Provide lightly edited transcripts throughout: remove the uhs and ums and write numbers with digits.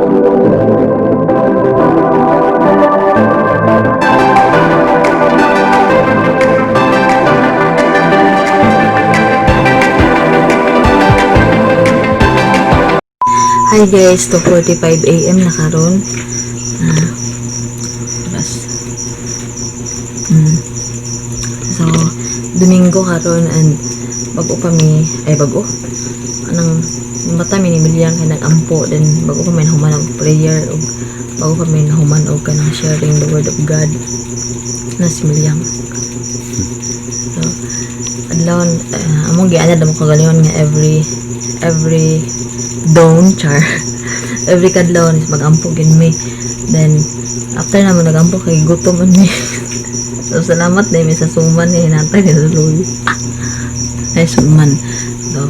Hi guys, 2:45 a.m. na karon. Ah, oras. So, Domingo karon and bago pa mi, ay bago. Anang mata mi ni Milyang kay nag-ampo, then bago pa mi nahuman og prayer ug bago pa mi nahuman og kanang sharing the word of God na si Milyang. So, adlaw among gianad mo kagalingon nga every dawn, char, every kadlawon is magampo gin mi. Then after naman nagampo kay gutom man mi, so salamat na mi sa suman ni hinatag ni Luloy ay suman. So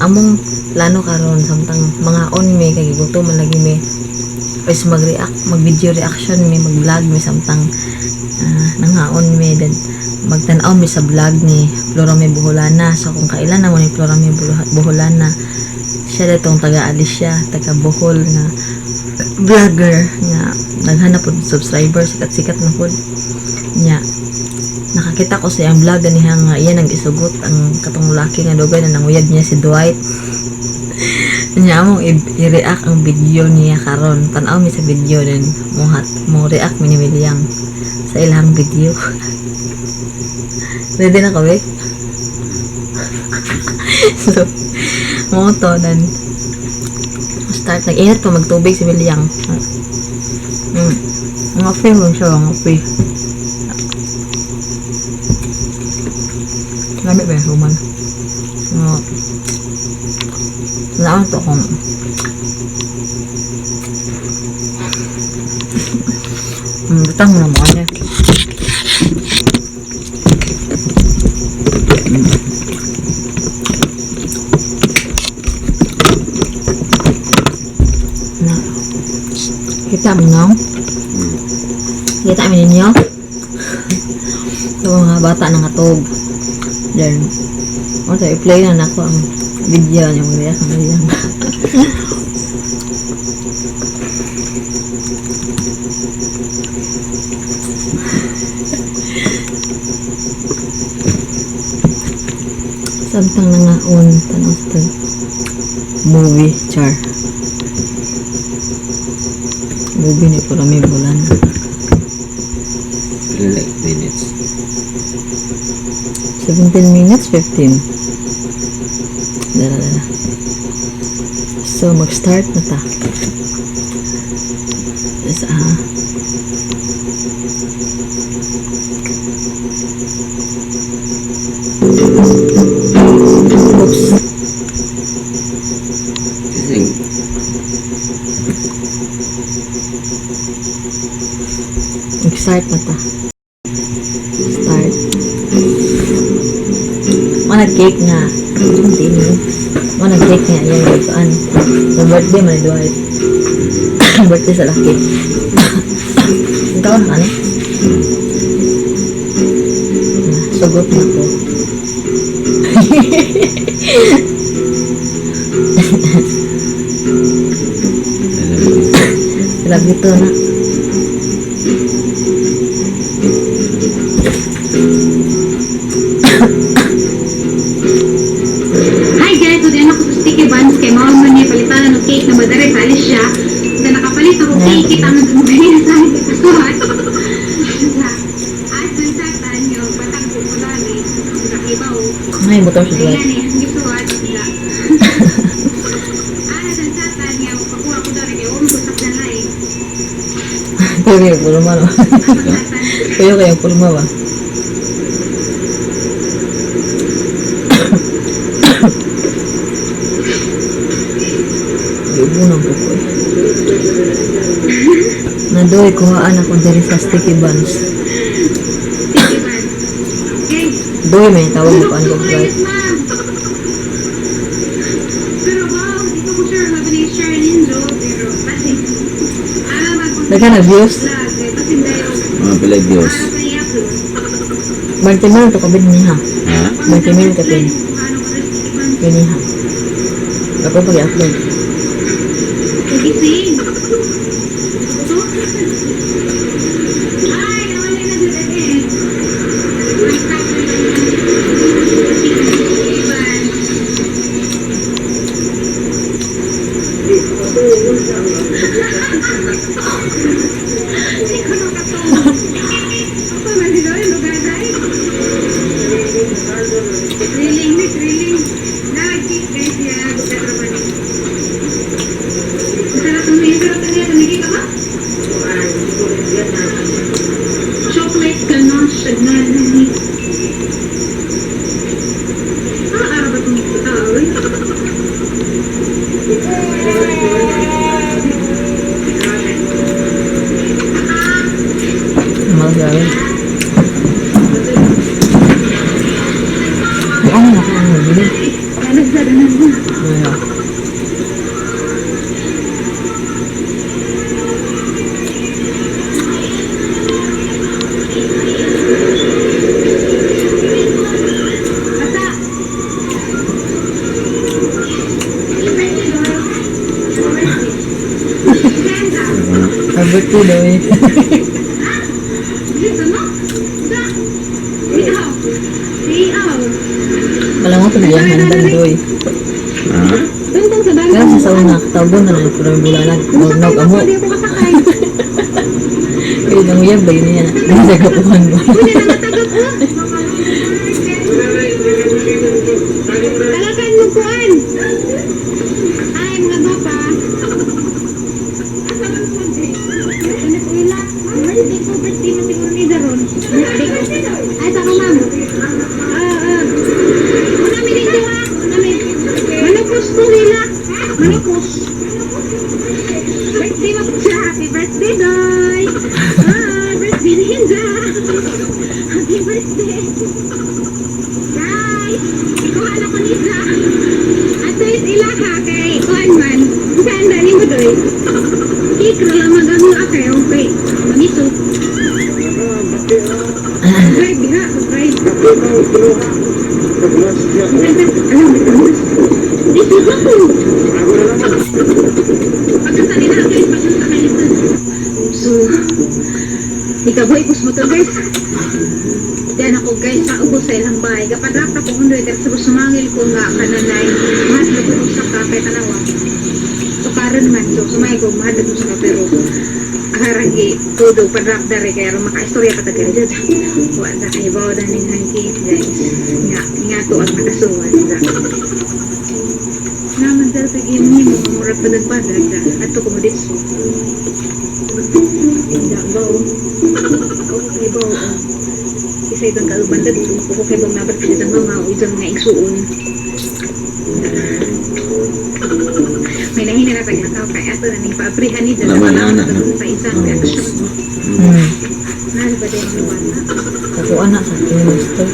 among plano karon, samtang mga on mi kay gutom man lagi mi, is mag-react, mag-video reaction mi, mag-vlog mi samtang nanghaon mi. Then magtan-aw mi sa vlog ni Flora May Boholana. So kung kailan namo ni Flora May Boholana, siya datong taga Alicia, taga Bohol nga vlogger nga naghanap pod subscriber, sikat-sikat na pod niya. Nakakita ko sa iyang vlog ganiha nga iya nang isugot ang katong laki nga dugay na nanguyab niya, si Dwight niya. Among i-react ang video niya karon. Tan-aw mi sa video, then mo react mi ni William sa ilang video. Ready na kami? So mo to, then start. Nag-init pa magtubig si William. Mga free mo siya, mga free. Lami ba yung suman? Mga Naon to kung butang mo na mo niya. Na. Kita mo no? Kita mo ninyo? So, mga bata na ngatog. Then, o i-play na nako ang video niya mga react ang video. Samtang nangaon, tanaw sa tag movie, char. Movie ni Flora May Boholana. Like minutes. 17 minutes, 15. Dala, dala. So, mag-start na ta. Yes, ah. Oops. Kasi Mag-start na ta. Start. Mana cake nga. Hindi ni. Mana cake nga. Yan, yung kuan. Yung birthday man ni Dwight. Birthday sa laki. Ikaw na ka ni? Ah, sugot na ko. Alam mo. Grabe to na. Hi guys, so diyan ako sa sticky buns kay mao man niya palitanan og cake na madare sa Alicia. Na nakapalit ako cake, kita man dun sa sa kasuhat. Asan sa tanyo batang pumulani nakibaw. Ay, butaw si Dwight. Kailan eh, ang gisuhat sila. Asan sa tanyo, pakuha ko daw kay umo sa planay. Kuyo kayo pulma, no? Asan sa tanyo. Kuyo kayo pulma ba? Iubo ng buko eh. Nadoy, kuhaan ako diri sa sticky buns. Sticky buns. Okay. Doy, may tawag mo kuan ko Dwight. Yes, ma'am. Pero wow, di ko sure sabi ni Sharon Ninjo, pero basin. Daghan na views. Vlog, eh, basin dayo. Mga pila views. Para pa i-upload. 20 mil to kabid niya. Ha? 20 mil kapin. Ano ko rin, sticky buns. Niya. Ako pag-upload. Gising. Ikaw na katulog. Ako man si Doy, lugar dahil. Thrilling ni thrilling. Nag-kick guys niya, buka trabaho. Sarap ang niya, sarap ang niya, tumigil ka ba? Chocolate ganache, ganache. Ah, araw ba itong tao? Mahal grabe. Ay, ano na ako ang nabili? Ano sa ganun? Ano? Basta. Happy birthday daw eh. Dito, no? Sa. Ikaw. Ikaw. Wala mo ito bigyan handang doy. Ha? Tuntong sa Kaya bangko. sa sauna, tawgon na lang pero bulanan. Huwag Masakay amo. ako, di ako kasakay. Kaya nang uyab ba yun niya? Hindi sa kapuhan ba? Hindi na matagap ko. Talagan mo kuan. Ay, mga gopa. Birthday ko, birthday mo siguro ni Daron. Birthday ko. Ay, saka ma'am. Ah, ah. Una mi dito ha. Una mi. Manupos ko nila. Manupos. Birthday mo siya. Happy birthday, Doy. Ah, birthday ni Hinza. Happy birthday. Guys, ikuha na ko ni Za. Ato is ilaha kay kuan man. Saan dali mo doy? Cake ra lang magamo okay, okay. Mangiso. Drive ha, drive. Di siya ko. Pagkasali na guys, pagkasali na. So, ikabuhi ko sa motor guys. Diyan ako guys, sa ubos sa ilang bahay. Kapadrap ako undoy, dahil sa sumangil ko nga kananay. Mahadlok ko sa kay tanawa. So karon man, so sumay ko, mahadlok ko sa ka, pero akarang gi todo padrap dere kaya aron makaistorya ka taga dyan. Wa na kay bawo na ning hangkit guys. Nga nga to ang nakasuwan da. Naman dal kay ni mo murag padag-padag da. Adto ko mo ditso. Da bawo. Ako kay bawo. Isa itong kauban dito, ako kay bang nabat kasi itong mama o itong mga igsuon. May nahina na taglakaw kay ato na ning paaprihan ni dyan. Laman na, na. Sa isang reaction. Nalo ba din ang bata? Kakuha na sa ating gusto.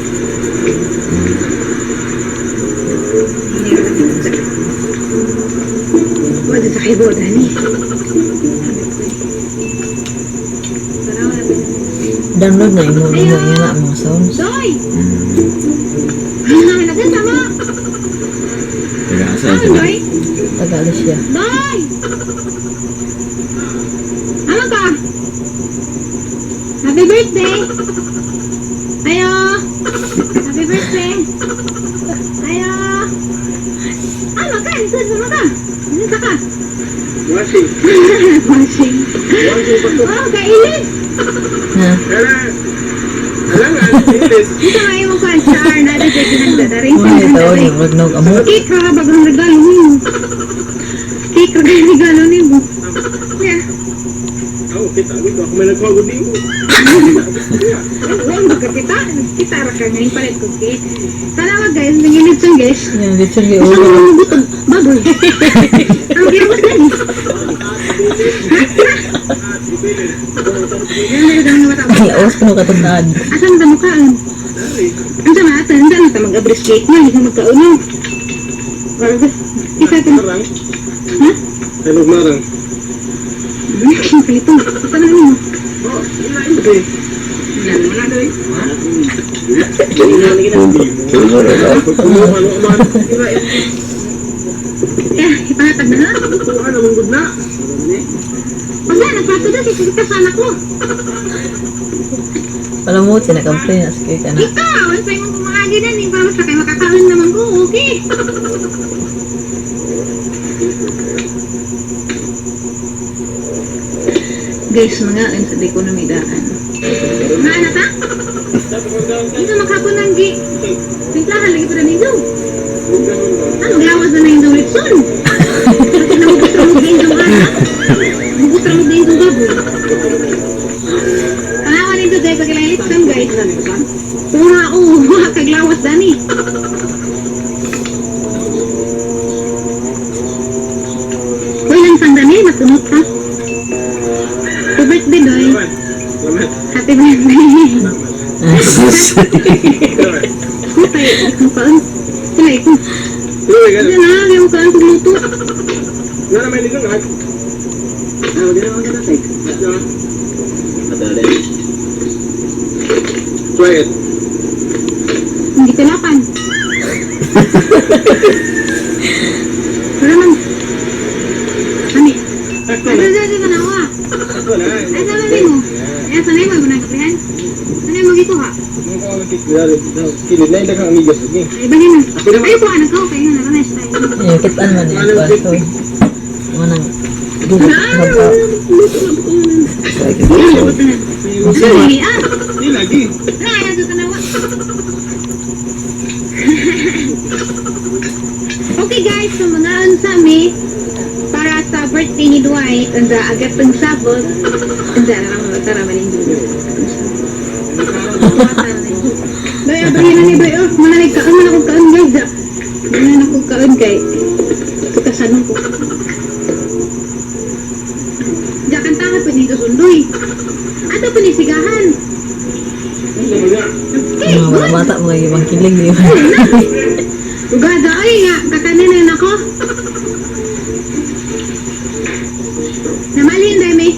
Wala sa kay Boda ni. Download na imo imo nga na mga sounds. Doy! Naganda mo! Taga asa Ano, sila? Doy? Tagalog siya. Doy! Ano ka? Happy birthday! Ayo! Happy birthday! Ayo! Ano ka? Lisod mo ka? Ano ka? Washing. Washing. Washing pa to. Oh, kailis! Na. Kaya, alam nga, ilis. Ito nga yung kwan, char, na rin siya ginagdadaring. Wala ito ni murag nog amo. Cake ra bagong regalo nimo. Cake ra kay regalo nimo. Yeah. Oo, kita. Ako may nagkuha din mo. Wala ba ka kita? Kita ra ka ngayon palit ko cake. Tanawa guys, nanginid siya guys. Yan lechon kay Gusto ulo. mo mabutog? Baboy. Ang giramos na ni. Ay, awas ko nung katandaan. Asan ta mukhaan? Ang sama ata, ang sama ta mag-abris cake na, hindi ka magkauno. Isa ta. Marang. Ha? Ay, magmarang. Palito. Ito na mo. Oo, wala yun, eh. Wala na eh. Pagkumuha, ano, kumain. Wala eh. Eh, ipangatag na ha? Kuha naman good na. Basta, nagpato na, sisita sa anak ko. Wala mo tinakampay na sige ka na. Ikaw, ang sa'yo mong kumakain na, hindi para sa kayo makakaon naman ko, okay? Guys, mga sa di ko namidaan. Nga na ta? Ito maghapon ng gi. Timplahan lagi pa na ninyo. Ano, glawas na na yung litson. Nabubos ra mo yung anak. Bubos ra mo yung baboy. Tanawa ninyo guys, pag ilang litson, guys. Una ako, kaglawas dani. Uy, lang sang dani, matunot ka. Happy birthday, Doy. Happy birthday. Kupay, ikong kaon. Sila ikong. Sila na, yung kaon kong luto. Try it. Hindi tilapan. Wala man. Ani? Ano sa sa tanawa? Ay, sabi mo. Ay, sanay mo, ibang kapihan. Sanay mo gikuha. Kilid na yung amigas. Okay. Ay, iba na. Ay, kuha na ko. Kaya na, na tayo. Ayun, kitaan man eh. Kwarto. Manang, dili Ah, mag Ay, ah. Hindi lagi. Ay, ayaw sa tanawa. Okay guys, so mga unsa mi para sa birthday ni Dwight and the agatong sabot and the tara maling dulo. Doy, abri na ni Doy. Oh, manalig kaon man ako kaon, guys. Ah. Manan ako kaon kay kutasan ko. Jakantahan pa nito sundoy. Ato pa ni sigahan. Okay, Mga good. bata, mga ibang kilig, di ba? Ugada, ay nga, kakanin na ako. Namalhin day may,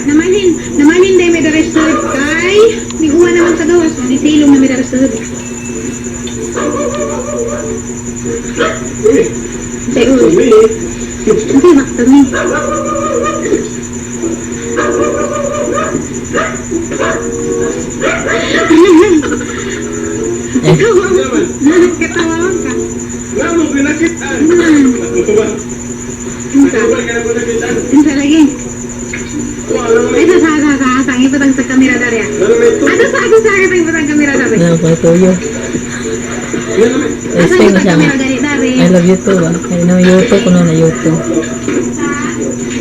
namalhin, namalhin day may dara sud kay niguwa naman sa gawas, ni silong na may dara sud. Say, uy, hindi bakta ni. Katawa ka. Nga mo pinakitaan. Unsa? Unsa lagi? Wala. Ay, sa sa sa sa sa ipatang sa kamera dari. Ato sa ako sa akin ipatang kamera dari. Na, ko tuyo. Asa Explain na ipatang siya nga. kamera dari dari. I love you too, ah. I know you too, kuno na you too.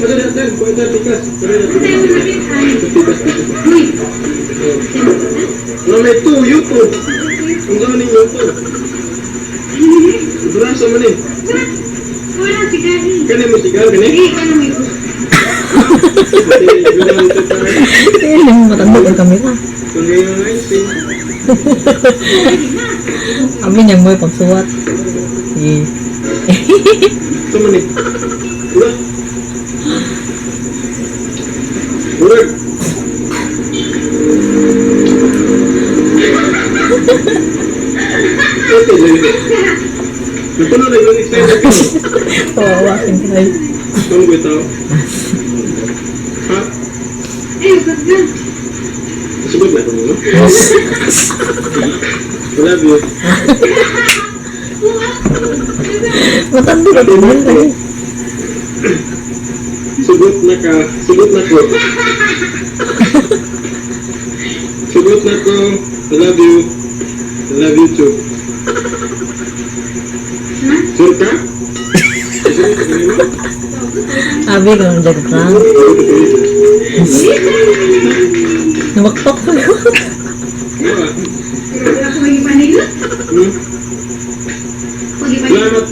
Unsa yung nakitaan? Uy. No, may two, YouTube. Ang gano'n yung YouTube. Durasa man eh. Wala si Gary. Kani mo sigaw, kani? Sige, kano may Eh, matanda ang kamera. Kung ngayon ay si. Abi niyang mo pagsuwat. Sige. Ito man eh. Wala. Murag. Okay, lagi. Nagpuno na yung excited ko. Kawawa, siyempre. Tunggu ito. Ha? Ay, usap na. Sagot na ito mo? I love you. Matanda ka din yun eh. Sugot na ka. Sugot na ko. Sugot na ko. I love you. I love you too. Ha? Sure ka? Sugot ka mo? Abi, ganun dyan prank. Namakpak ko. Pero wala ko magipanig. Magipanig. Salamat.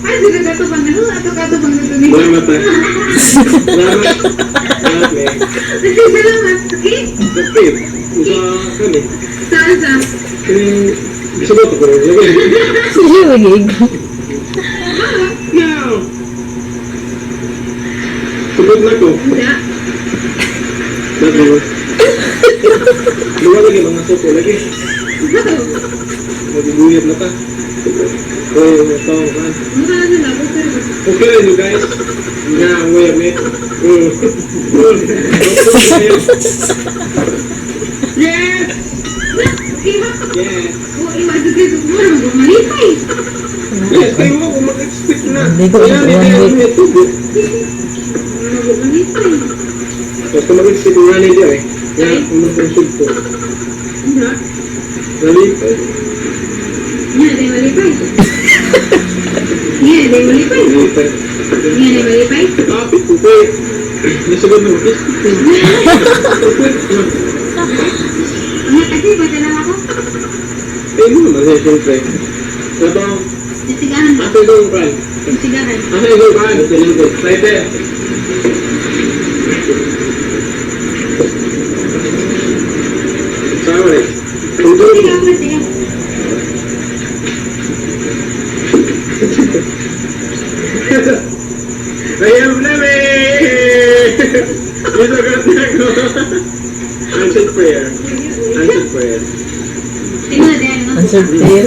Ay, sila kato pang ano, ato kato pang luto ni. Salamat ah. Salamat. Salamat eh. Salamat. Okay? Okay. Sa kani. Saan sa? Kani sugot ko. Lagi. Sige, magig. No. Sugot na ko. Hindi. Love you. Luwa lagi mga suko lagi. Maguguyab na ta. Uy, mga tao kan. Mura na sila. Okay. Okay lang you guys. Nga, uyab ni. Yes! Iba. Yes! Oh, iba. Sige, mura mag-umalipay. Yes, kayo mo kung mag-expect na. Hindi ko Kaya alam, hindi one tayo week. may tubo. Mura mag-umalipay. Tapos kumagin si Kurani diya eh. Nga, umang ko. Ano? Nalipay. Nga, di malipay. Nga, di malipay. Nalipay. Nga, di malipay. Kapit ko ko eh. Nasugod mo. Nga, kasi ba dalawa ko? Eh, mo naman eh, siyempre. Ito, Sisigahan ba? asa ikaw kan? Sisigahan. Asa ikaw kan? Lighter. Sama rin. Sisigahan ba? Sige. I am Lemmy! Isagot na ko. Answered prayer. Answered prayer. Tingnan na, ano? Answered prayer.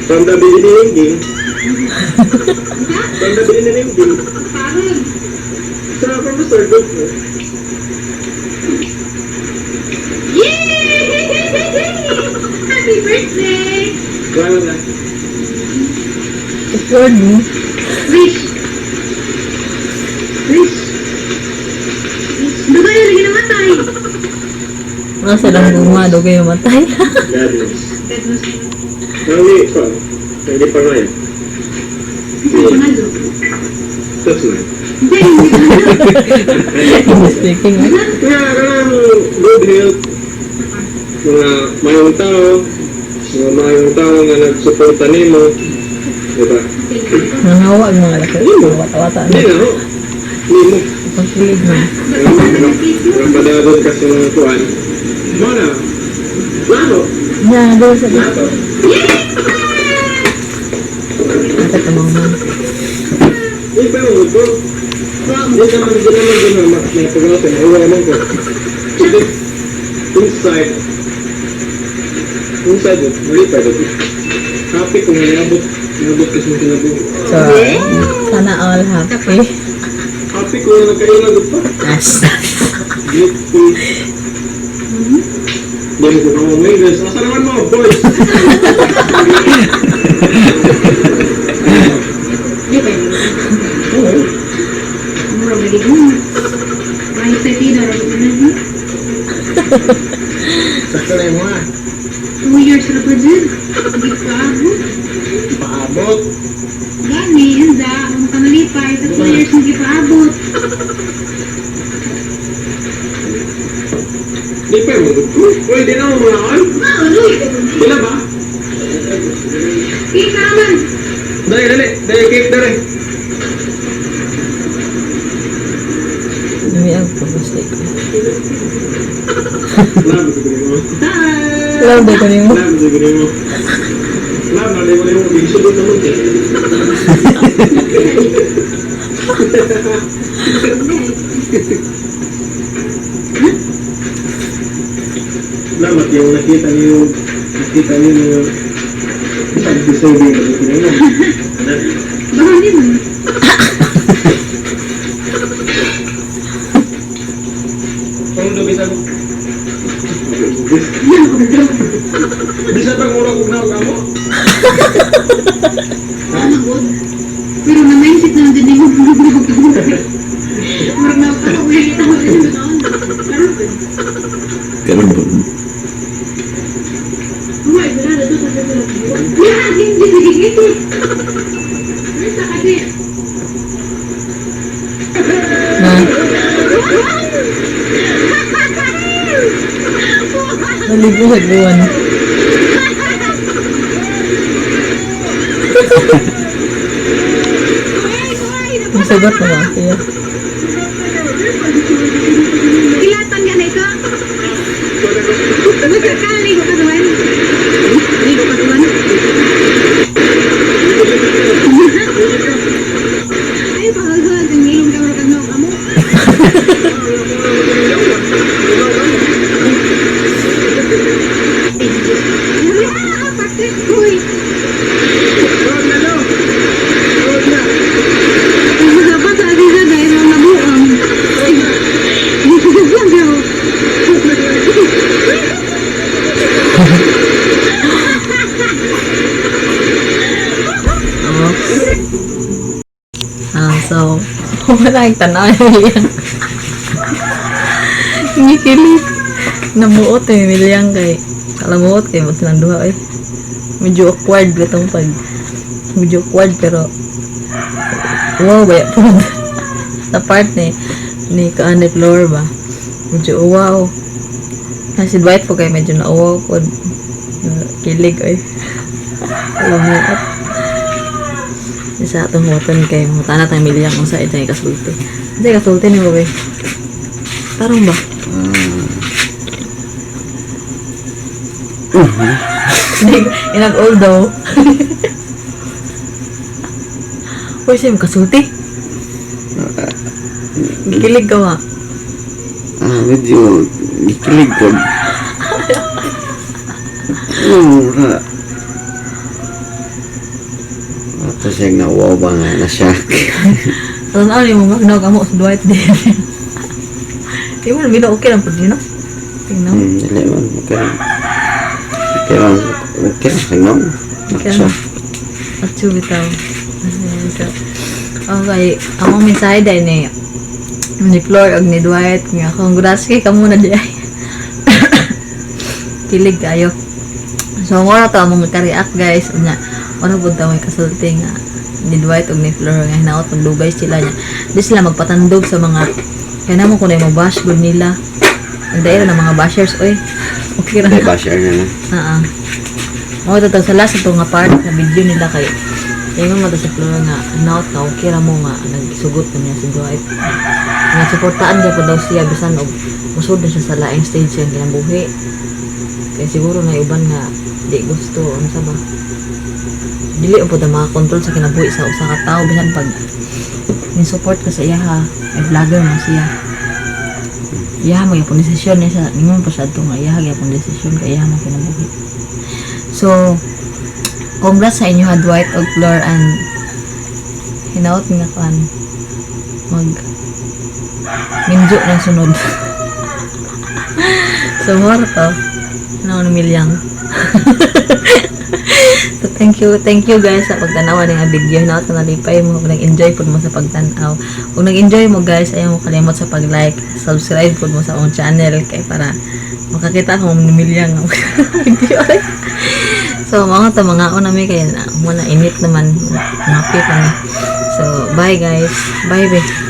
From the beginning, ding. From the beginning, ding. Parang. Sa from the start, good. Yay! Happy birthday! Wala na. Record mo. Wish! Wish! Dugay na lagi namatay! Mga silang bunga, dugay mamatay. Godness. God knows. Only pa. Hindi pa ngayon. Isa pa. That's mine. Hindi, hindi pa. English speaking, eh. Nga, kanang good health. Mga mayong tao. Mga mayong tao nga nagsuporta nimo. Diba? Nangawa ang mga laki. Wata-wata Hindi na. na ho. Hindi mo. Pagkilig na. Ang padagon kasi ng kuan. Mana? Lano? Nya, doon sa Nato? Ate tumama. Hindi pa yung gusto. Hindi naman din na may pag-asa. May naman ko. Inside. Inside it. Mali pa ito. Happy kung niabot. Niabot kasi ng kinabuhi. So, sana all happy. Happy kung nagkailag pa. Yes. Beauty. Hindi mo ko kamo may guys. Asa naman mo, boys? Di ba yun? Mura ba di mo? Mga excited na rin na. Sakto na yung mga. 2 years na pa dyan. Hindi pa ako. Paabot. Gani, inda, ang kamalipay. Sa 2 years hindi pa abot. Di pa yung gusto. Uy, di na mo mga on. Mauloy! Pila ba? Cake na naman! Dali, dali. Dali, cake, dali. Lumiag po, basta ko. Love, siguro mo. Bye! Love, ko nimo. Love, siguro mo. Love, nalay mo yung bigisugot na mo. Salamat yung nakita niyo yung pag-deserving na ito mo. Baka hindi mo. Kung do bisa ko. Bisa pang mura kog naog amo. Ano, good? Pero na-mindset na lang din yung murag na ako, may kita ko din noon. Karon pa. Karon ba? Uy, wala na to sa sa. Yeah, hindi sige sige. Sa kasi. Na. Naligo sa buwan. Ang sagot na ba? Kaya, Ilatan ka na ito. Basta ka, ligo ka naman. Ligo ka naman. Ay, pagkagawa, ang ilong ka, murag ang amo. Ah, Patrick, uy. Wag na no. Wag na. Dapat sa atin sa dahil ang nabuang. Ay, Oops. So, Wala yung tanaw niya. Ngikilig. Namuot eh, milyang kay. Kalamuot kay mo silang duha eh. Medyo awkward itong pag medyo awkward pero wow ba po sa part ni kaan ni Flor ba, medyo wow kasi Dwight po kay medyo na-wow po, kilig ay lamuot sa atong huwaton kay mga tanah tang milyang kung sa ito kasulti. Hindi kasulti ni mo ba? Tarong ba? Hindi, inag old daw. Uy, siya kasulti. Kilig ka ba? Ah, medyo gikilig ko. Mura. Ato siya na-wow ba nga na siya. Tanaw ni mo magnaw ka mo sa Dwight din. Di mo na okay lang po din, no? Tingnan. Dili man. Okay lang. Okay lang. Okay lang. Tingnan. Okay lang. At bitaw. So, okay, ang mensahe dahil ni Flor og ni Dwight nga congrats kay kamo na di ay. Kilig kayo. So, mura to among ka-react guys. Unya, wala pud ta may kasulti nga ni Dwight og ni Flor nga hinaot magdugay sila niya. Di sila magpatandog sa mga kaya namo kung mo bash gud nila. Ang daira ng mga bashers oy. Okay ra. Hindi ba share na lang? Oo. Mo to sa last ito nga part na video nila kay ingon mo to sa Flora nga note na okay ra mo nga nagsugot na niya si Dwight. Nga suportaan niya po daw siya bisan og musud na siya sa laing stage siyang kinabuhi. Kaya siguro na uban nga di gusto ano sa ba. Dili po ta makakontrol sa kinabuhi sa usa ka tawo bisan pag ni support ka sa iya ha, ay vlogger man siya. Iya mo gyapon desisyon niya sa ningon pa siya adto nga iya gyapon desisyon kay iya man kinabuhi. So, congrats sa inyo ha, Dwight og Flor, and hinaot nga kan mag minjo ng sunod. So, more to. Ano milyang. So, thank you guys sa pagtanawa ng video. Hinaot na nalipay mo, kung nag-enjoy po mo sa pagtanaw. Kung nag-enjoy mo guys, ayaw mo kalimot sa pag-like, subscribe po mo sa akong channel kay para makakita akong milyang video. So, mga to, mga una mi kay na, muna init naman, mapi pa mi. So, bye guys. Bye, be.